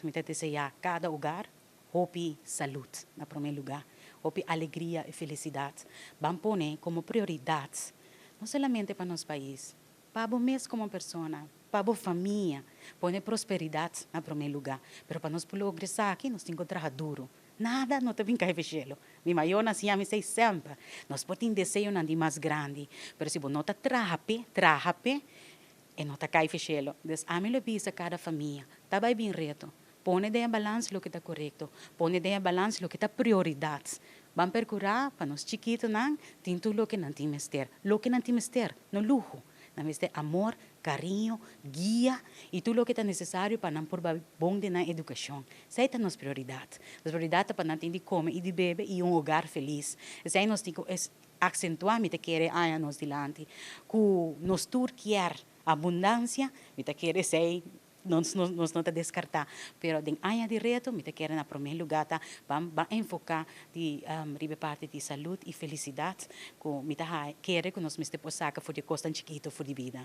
Mi ta desea cada hogar hopi salud na prome lugar, hopi alegria y felicidad. Ban pone como prioridad, no solamente pa nos pais, pa bo mes como persona, pa bo famia, pone prosperidad na prome lugar. Pero pa nos logra esaki, nos tin cu traha duro. Nada no ta bin cay di cielo. Mi mayornan a siña mi semper. Nos por tin deseonan di mas grandi, pero si bo no ta traha p'e, traha p'e, e no ta cay di cielo. Dus ami lo bisa cada famia, ta bay bin reto. Pone den balance loke ta corecto. Pone den balance loke ta prioridad. Ban percura pa nos chikitonan, tin tur loke nan tin mester. Loke nan tin mester, no luho. Nan mester amor, cariño, guia y tur loke ta necesario pa nan por bon den educacion. Esey ta nos prioridad. Nos prioridad ta pa nan tin di come y di bebe y un hogar feliz. Esey nos tin cu acentua, mi ta kere, aña nos dilanti. Cu nos tur kier abundancia, mi ta kere esey nos no ta descarta. Pero den aña di reto, mi ta kere, na prome lugar ta ban enfoca di riba parti di salud y felicidad, cu mi ta kere cu nos mester por saca for di cos chikito for di bida.